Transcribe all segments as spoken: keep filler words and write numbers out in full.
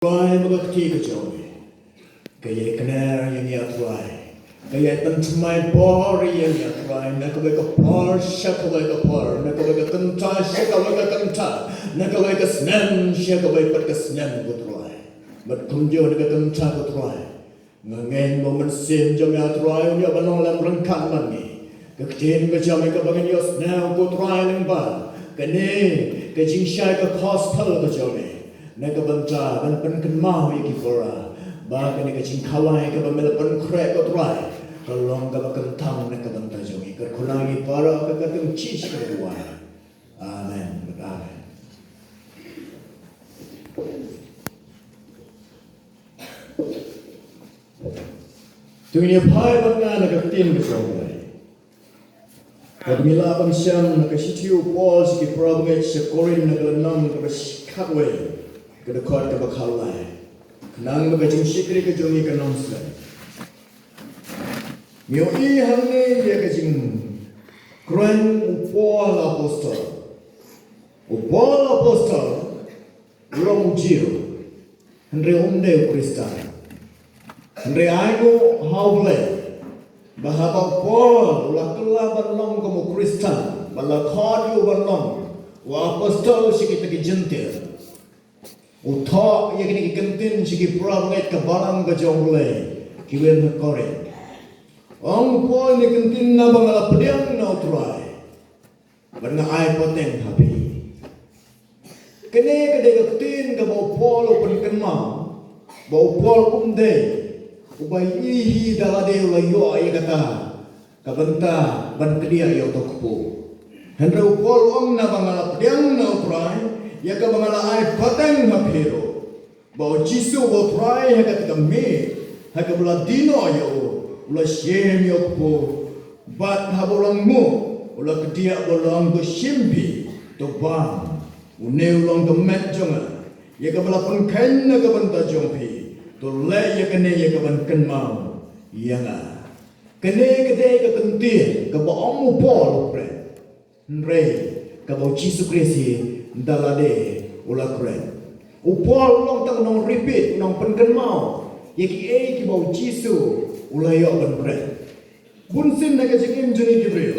Trai, ba ka kti ka jong me ka ïai kner ïa ngi, A Trai. Ka ïai pynthymmai bor ïa ngi, A Trai, na kawei ka por sha kawei ka por, na kawei ka kynta sha kawei ka kynta, na kawei ka snem sha kawei pat ka snem, ko Trai. Bad kumjuh na ka kynta, ko Trai, nga ngeit ba u Mynsiem jong me, A Trai, un ïoh ban long lem ryngkat bad ngi. Ka ktien ka jong me kaba ngin ïohsngew, ko Trai, lyngba kane ka jingshai ka gospel ka jong me, na ka bynta ban pynkynmaw ïa ki para ba kane ka jingkhawai kaba me la pynkhreh, ko Trai, ka long kaba kyntang na ka bynta jong ngi. Kyrkhu ïa ngi para, ha ka kyrteng Jisu ka duwai. Amen. Amen. To ngin ïa phai bad nga na ka ktien ka jong U Blei. Bad ngi lah ban shem na ka shithi u Paul sha ki para bangeit sha Korinth, na ka lynnong kaba khatwei, ka dkhot kaba khatlai. Khnang ba ka jingshakri ka jong ngi kan long slem. Ngi ïohi hangne ïa ka jingkren u Paul apostol. U Paul apostol u long u Jiw, hynrei um dei u Khristan. Hynrei ai nguh ha U Blei ba haba u Paul u la kylla ban long kum u Khristan, ba la khot ïa u ban long u apostol sha kita ki Jentil, u thoh ïa kine ki ktien sha ki para bangeit ka balang ka jong U Blei kiba ha Korinth. Ong u Paul, kine ki ktien na ba nga la pdiang na U Trai, bad nga ai pateng ha phi. Kane ka dei ka ktien kaba u Paul u pynkynmaw ba u Paul um dei uba ïohi da lade u la ïoh ïa kata ka bynta ban kdiah ïa uto u kpu. Hynrei u Paul u ong, na ba nga la pdiang na U Trai, ïa kaba nga la ai pateng ha phi ruh, ba u Jisu uba U Trai, ha kata ka miet, ha kaba la die noh ïa u, u la shim ïa u kpu, bad haba u la nguh, u la kdiah, ba u la ong, to shim phi, to bam. Une u long ka met jong nga, ïa kaba la pynkheiñ na ka bynta jong phi. To leh ïa kane ïa kaban kynmaw ïa nga. Kane ka dei ka ktien kaba ym u Paul u kren, hynrei kaba u Jisu Khrist hi da lade u la kren. U Paul u long tang u nong repeat, u nong pynkynmaw ïa kiei kiba u Jisu u la ïoh ban kren. Bunsien na ka jingim jong ngi ki briew,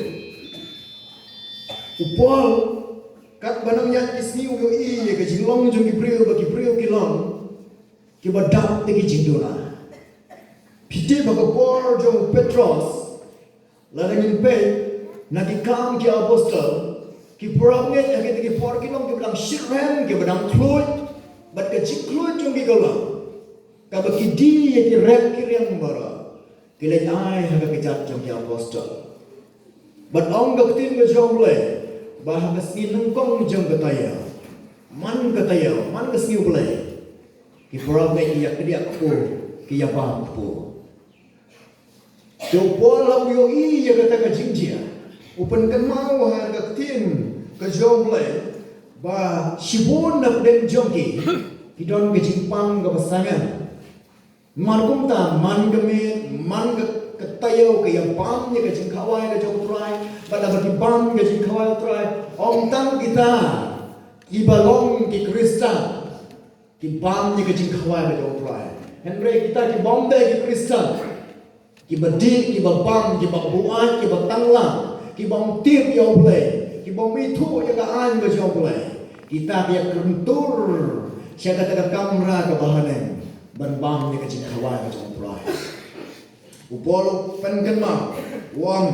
u Paul, katba nang ïaid ki sngi u ïohi ïa ka jinglong jong ki briew, ba ki briew ki long kiba dap da ki jingduna. Phi tip ba ka por jong u Petros, lada ngin peit na Ki Kam ki Apostol, ki para bangeit ha kita ki por ki long kiba dang shitrhem, kiba dang khluit, bad ka jingkhluit jong ki ka long kaba ki die ïa ki rep ki riang baroh, ki leit ai ha ka kjat jong ki apostol. Bad ong ka ktien ka jong U Blei ba ha ka sngi nyngkong jong ka taïew, man ka taïew, man ka sngi U Blei, ki para bangeit ki ïa kdiah kpu, ki ïa bam kpu. Te u Paul haba u ïohi ïa kata ka jingjia, u pynkynmaw ha ka ktien ka jong U Blei ba shibun na pdeng jong ki ki don ka jingpang kaba sangeh. Namar kumta man ka miet, man ka, ka taïew, ki ïa bam ïa ka jingkhawai ka jong U Trai. Bad haba ki bam ka jingkhawai U Trai, ym tang kita kiba long ki Khristan ki bam ïa ka jingkhawai ka jong U Trai, hynrei kita ki bym dei ki Khristan, kiba dih, kiba bam, kiba buaid, kiba tanglang, ki bym tip ïa U Blei, ki bym ithuh ïa ka aiñ ka jong U Blei, kita ki ïa kyntur sha kata ka kamra kaba ha neng ban bam ïa ka jingkhawai ka jong U Trai. U Paul u pynkynmaw, u ong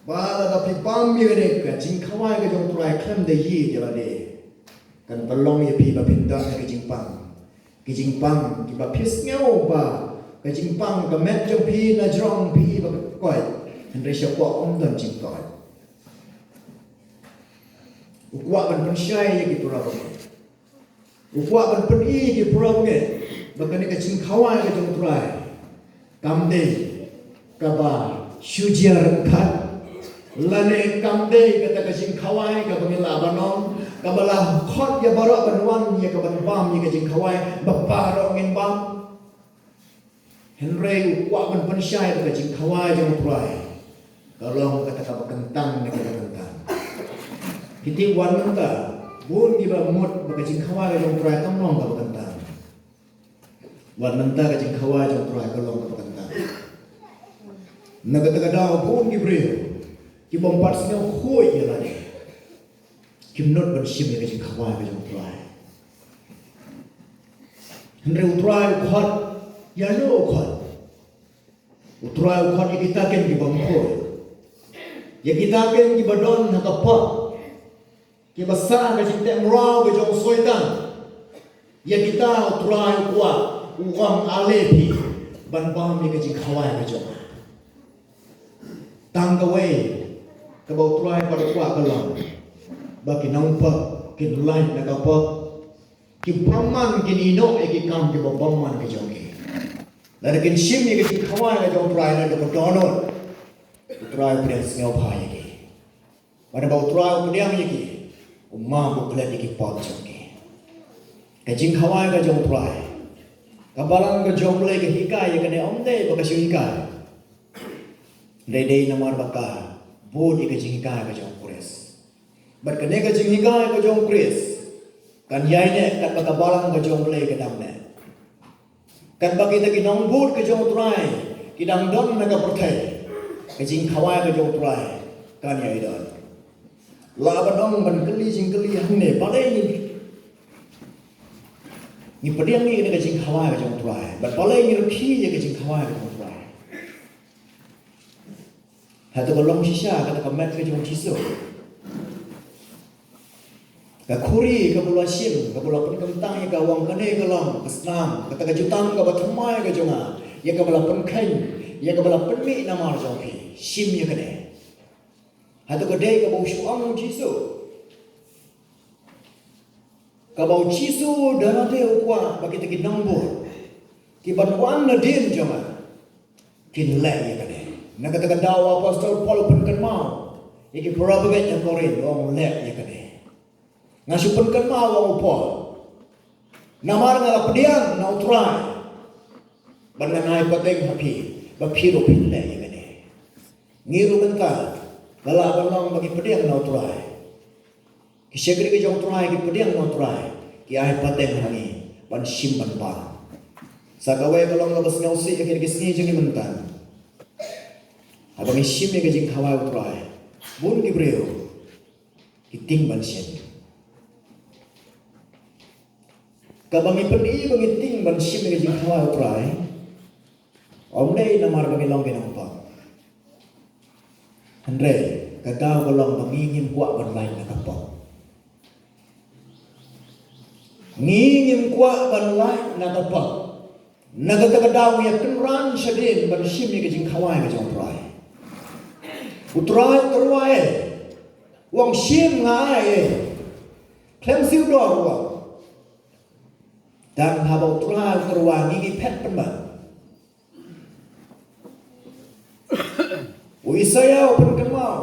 ba lada phi bam ïa kane ka jingkhawai ka jong U Trai khlem da ïeit ïa lade, kan pynlong ïa phi ba phin don ha ki jingpang, ki jingpang kiba phi sngew ba ka jingpang ka met jong phi na jrong phi ba ka koit, hynrei sha U Blei ym don jingkoit. U kwah ban pynshai ïa ki para bangeit. U kwah ban pyni ïa ki para bangeit ba kane ka jingkhawai ka jong U Trai kam dei kaba shu jia ryngkat, lane kam dei kata ka jingkhawai kaba ngin lah ban ong, kaba la khot ïa baroh ban wan ïa kaban bam ïa ka jingkhawai ba baroh ngin bam. Hynrei u kwah ban pynshai ba ka jingkhawai jong U Trai ka long kata kaba kyntang ne kaba kyntang. Ki tip wan mynta, bun kiba mut ba ka jingkhawai ka jong U Trai kam long kaba kyntang. Wat mynta ka jingkhawai jong U Trai ka long kaba kynta. Na kata ka daw bun ki briew ki bym pat sngewkhuid ïa lade, kim nud ban shim ïa ka jingkhawai ka jong U Trai. Hynrei U Trai u khot ïa no u khot? U Trai u khot ïa kita ken ki bym khuid, ïa kita ken kiba don ha ka pop, kiba sah ha ka jingteh mraw ka jong u Soitan. Ïa kita U Trai u kwah, u ong, ale phi ban bam ïa ka jingkhawai ka jong nga. Tang kawei kaba U Trai pat u kwah ka long ba ki nongpop kin lait na ka pop, ki bymman kin ïehnoh ïa ki kam kiba bymman ka jong ki. Lada kin shim ïa ka jingkhawai ka jong U Trai, lada ka dohnud, U Trai u pdiang sngewbha ïa ki. Bad haba U Trai u pdiang ïa ki, u map u klet ïa ki pop jong ki. Ka jingkhawai ka jong U Trai, ka Balang ka jong U Blei ka hikai ïa kane, ym dei ba ka shu hikai. Dei dei namar ba ka bud ïa ka jinghikai ka jong U Khrist. Bad kane ka jinghikai ka jong U Khrist kan ïai neh katba ka Balang ka jong U Blei ka dang neh. Katba kita ki nongbud ka jong U Trai ki dang don na ka pyrthei, ka jingkhawai ka jong U Trai kan ïai don. Lah ban ong ban kylli jingkylli hangne, balei ngi, ngi pdiang ïa kane ka jingkhawai ka jong U Trai, bad balei ngi rkhie ïa ka jingkhawai ka jong U Trai? Hato ka long shisha kata ka met ka jong U Jisu? Ka khuri kaba u la shim, kaba u la pynkyntang ïa ka, u ong, kane ka long ka snam, kata ka jutang kaba thymmai ka jong nga, ïa kaba la pynkheiñ, ïa kaba la pynmih namar jong phi. Shim ïa kane. Hato ka dei kaba u shu ong U Jisu? Kaba U Jisu da lade u kwah ba kita ki nongbud kiban wan nadien jong nga kin leh ïa kane. Na kata ka daw u Apostol Paul u pynkynmaw ïa ki para bangeit ha Korinth, u ong, leh ïa kane. Nga shu pynkynmaw, u ong u Paul, namar nga la pdiang na U Trai, bad ngan ai pateng ha phi ba phi ruh phin leh ïa kane. Ngi ruh mynta la lah ban long ba ngi pdiang na U Trai. Ki shakri ki jong U Trai ki pdiang na U Trai, ki ai pateng ha ngi ban shim ban bam. Sa kawei ka long kaba sngewsih ha kine ki sngi jong ngi mynta. Haba ngi shim ïa ka jingkhawai U Trai, bun ki briew ki tieng ban shim. Kaba ngi pyni ba ngi tieng ban shim ïa ka jingkhawai U Trai, ym dei namar ba ngi long ki nongpop. Hynrei ka daw ka long ba ngi ngim kwah ban lait na ka pop. Ngi ngim kwah ban lait na ka pop. Na kata ka daw ngi ïa kynran shadien ban shim ïa ka jingkhawai ka jong U Trai. U Trai u tyrwa, u ong, shim, nga ai. Khlem siew dor, u ong. Tang haba U Trai u tyrwa, ngi ngi phet pynban. U Isaïah u pynkynmaw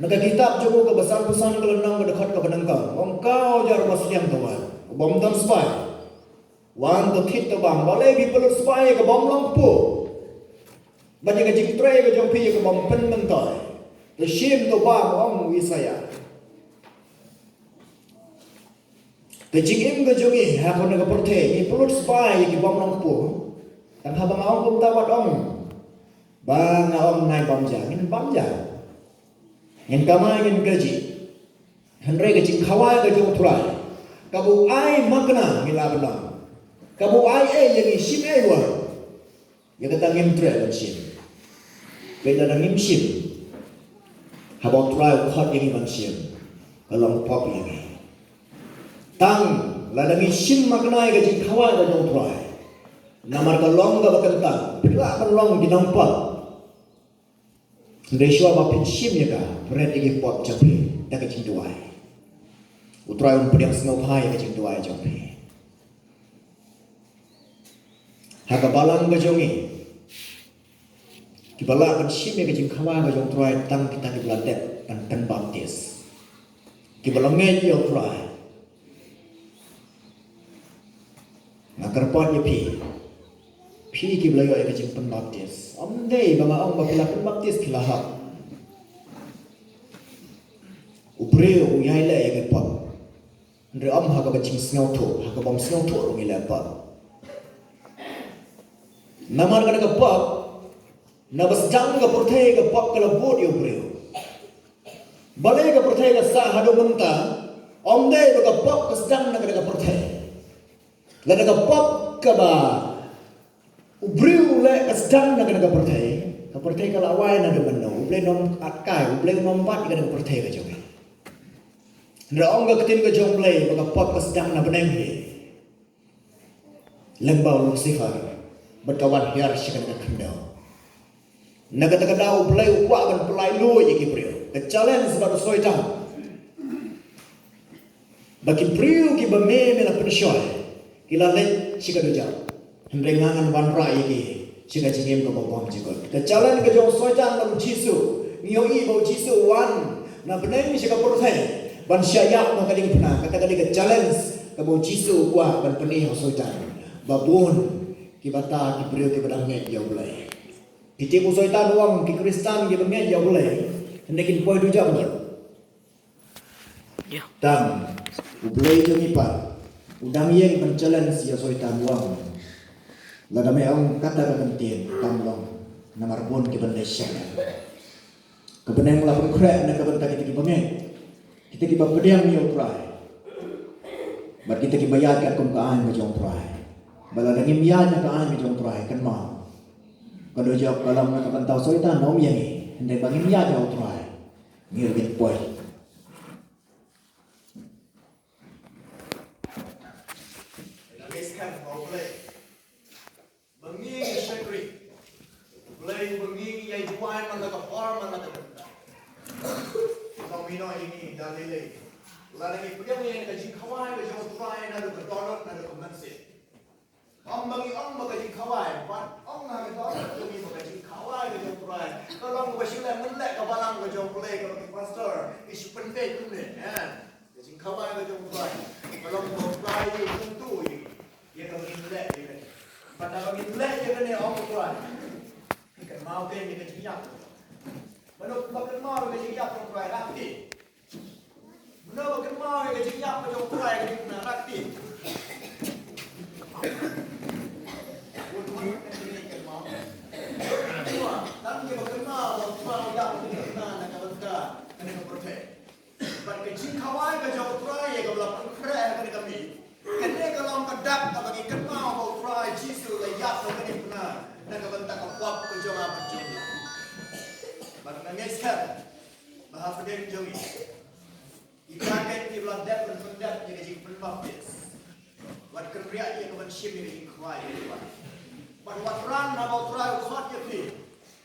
na ka kitab jong u kaba sanphew san, ka lynnong, ka dkhot kaba nyngkong, u ong, ka u jar ba sliang ka wan, u bym don spah. Wan to thied to bam, balei phi pynlut spah ïa ka bym long kpu, bad ïa ka jingtrei ka jong phi ïa ka bym pynmyntoi? To shim to bam, ong u Isaïah. Ka jingim ka jong ngi ha kane ka pyrthei, ngi pynlut spah ïa ki bym long kpu. Tang haba nga ong kumta wat ong ba nga ong nai bam ja, ngin bam ja, ngin kamai, ngin kajih. Hynrei ka jingkhawai ka jong U Trai, kaba u ai makna ngi lah ban long, kaba u ai ei ïa ngi, shim ei, u ong. Ïa kata ngim treh ban shim. Peit, lada ngim shim, haba U Trai u khot ïa ngi ban shim, ka long pop ïa ngi. Tang lada ngi shim makna ïa ka jingkhawai ka jong U Trai, namar ka long kaba kynta, phi lah ban long ki nongpop. Hynrei shuwa ba phin shim ïa ka, bret ïa ki pop jong phi da ka jingduwai. U Trai un pdiang sngewbha ïa ka jingduwai jong phi. Ha ka balang ka jong ngi, kiba lah ban shim ïa ka jingkhawai ka jong U Trai, tang kita kiba la dep ban pynbaptis, kiba la ngeit ïa U Trai. Nga kyrpad ïa phi, phi kiba la ïoh ïa ka jingpynbaptis, ym dei ba nga ong ba phi la pynbaptis phi la hap. U briew u ïai leh ïa ki pop, hynrei ym ha kaba jingsngewthuh, ha kaba ym sngewthuh ruh ngi leh pop. Namar kata ka pop, naba sdang ka pyrthei ka pop ka la bud ïa u briew. Balei ka pyrthei ka sah haduh mynta, ym dei ba ka pop ka sdang na kata ka pyrthei. Lada ka pop kaba u briew u leh ka sdang na kata ka pyrthei, ka pyrthei ka la wai naduh mynno, u Blei un ym atkai, u Blei un ym bat ïa kata ka pyrthei ka jong ngi. Hynrei ong ka ktien ka jong u Blei ba ka pop ka sdang na bneng hi. Lyngba u Lucifer bad ka wan hiar sha kane ka khyndew. Na kata ka daw u Blei u kwah ban pynlait luid ïa ki briew. Ka challenge bad u Soitan. Ba ki briew kiba me me la pynshoi, ki la leit sha ka dujok. Hynrei nga ngan wanrah ïa ki sha ka jingim kaba bymjukut. Ka challenge ka jong u Soitan bad u Jisu. Ngi ïohi ba u Jisu u wan na bneng sha ka pyrthei ban shah ïap ha ka diengphna. Kata ka dei ka challenge kaba u Jisu u kwah ban pyni ha u Soitan. Ba bun kiba ta ki briew kiba dang ngeit ïa u Blei. Ki tip u Soitan u ong ki Khristan kiba ngeit ïa u Blei hynrei kin poi dujok. Tang u Blei jong ngi pat u dang ïeng ban challenge ïa u Soitan u ong. Lada me ong kata ka kyntien, kam long, namar bun kiban dei shen. Ka bneng la pynkhreh na ka bynta kita kiba ngeit, kita kiba pdiang ïa u Trai. Bad kita kiba ïaid katkum ka aiñ ka jong u Trai. Bad lada ngim ïaid na ka aiñ ka jong u Trai, kynmaw, ka dujok ka long na ka bynta u Soitan, ym ïa ngi. Hynrei ba ngim ïaid ïa u Trai, ngi ruh ngin poi. Ba ngi ngi shakri U Blei, ba ngi ngi ïai duwai man la ka por man la ka bynta. Ba ngi noh ïa ngi da lei lei. Lada ngi pdiang ïa ka jingkhawai ka jong U Trai naduh ka dohnud naduh ka mynsiem. Ym ba ngi ong ba ka jingkhawai, ban ong ha ka dohnud jong ngi ba ka jingkhawai ka jong U Trai ka long kaba shu leh, ngan leh ka balang ka jong U Blei, ka long ki pastor ki shu pynbeit kumne, eh. Ka jingkhawai ka jong U Trai ka long kaba U Trai u kyntu ïa ngi. Ïa kaba ngin leh ïa kane. Bad haba ngin leh ïa kane, ong U Trai, kynmaw kein ïa ka jingïap. Mano ba kynmaw ïa ka jingïap jong U Trai, rah kti. Mano ba kynmaw ïa ka jingïap jong U Trai, ka jingïap, rah kti. Tang kiba kynmaw ba U Trai u ïap na ka bynta kane ka pyrthei. Bad ka jingkhawai ka jong U Trai ïa kaba la pynkhreh ha kane ka miet, kane ka long ka dak kaba ngi kynmaw ba U Trai Jisu u la ïap ha kane ka miet na ka bynta ka pop ka jong nga bad jong phi. Bad nga ngeit skhem ba hapdeng jong ngi, kita kiba la dep ban pyndep ïa ka jingpynbaptis, wat kynriah ïa ka ban shim ïa ka jingkhawai ïa U Trai. Bad wat ran haba U Trai u khot ïa phi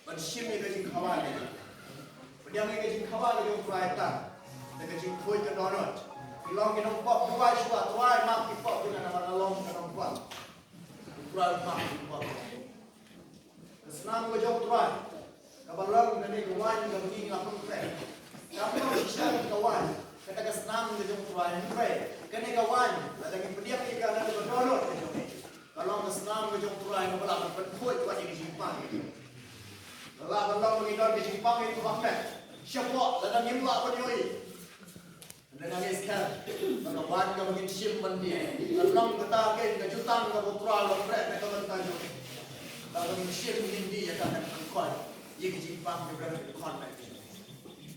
ban shim ïa ka jingkhawai. Pdiang ïa ka jingkhawai ka jong U Trai tang da ka jingkhuid ka dohnud. Phi long ki nongpop, duwai shuwa, Trai, map ki pop jong nga namar nga long ka nongpop. U Trai u map ki pop. Ka snam ka jong U Trai kaba long kane ka waiñ kaba ngi la pynkhreh. Kam long shisha ka waiñ, kata ka snam ka jong U Trai, hynrei kane ka waiñ lada ngi pdiang ïa ka naduh ka dohnud ka jong ngi, ka long ka snam ka jong U Trai kaba lah ban pynkhuid pat ïa ka jingpang. Ka lah ban long ba ngi don ka jingpang ïa kaba kmen shapoh lada ngim lah ban ïohi. Hynrei nga ngeit skhem ba ka waiñ kaba ngin shim ban die ka long kata kein ka jutang kaba U Trai u la khreh na ka bynta jong ngi. Ba ka ngin shim ngin die ïa ka, kan pynkhuid ïa ka jingpang jong ka, kan pynkhuid.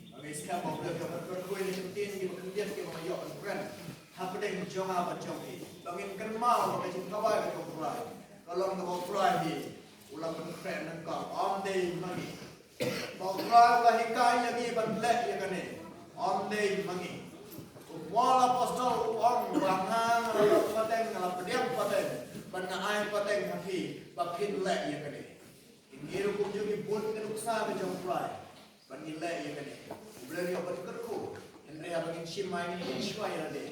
Nga ngeit skhem ba U Blei un kyrkhu ïa ki ktien kiba khyndiat kiba nga ïoh ban kren hapdeng jong nga bad jong phi, ba ngin kynmaw ba ka jingkhawai ka jong U Trai ka long kaba U Trai hi u la pynkhreh nyngkong, ym dei ma ngi. Ba U Trai u la hikai ïa ngi ban leh ïa kane, ym dei ma ngi. U Paul apostol u ong ba nga, nga la long pateng, nga la pdiang pateng, bad nga ai pateng ha phi ba phin leh ïa kane. Ngi ruh kumjuh ngi bun ka nuksa ka jong U Trai ban ngin leh ïa kane. U Blei un ïoh ban kyrkhu. Hynrei haba ngin shim, ngin shim shuwa ïa lade.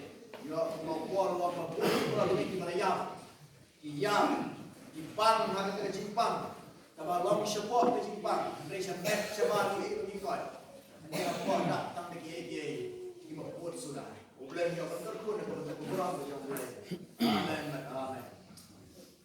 Ïoh kumba U Paul u ong ba bun ki briew kiba la ïap, ki ïap, ki pang ha kata ka jingpang kaba long shapoh ka jingpang, hynrei sha met shabar ki ïeit ki koit. Hynrei hapoh dak tang da kiei kiei kiba bun suda. U Blei un ïoh ban kyrkhu na ka bynta ka burom ka jong U Blei. Amen, amen.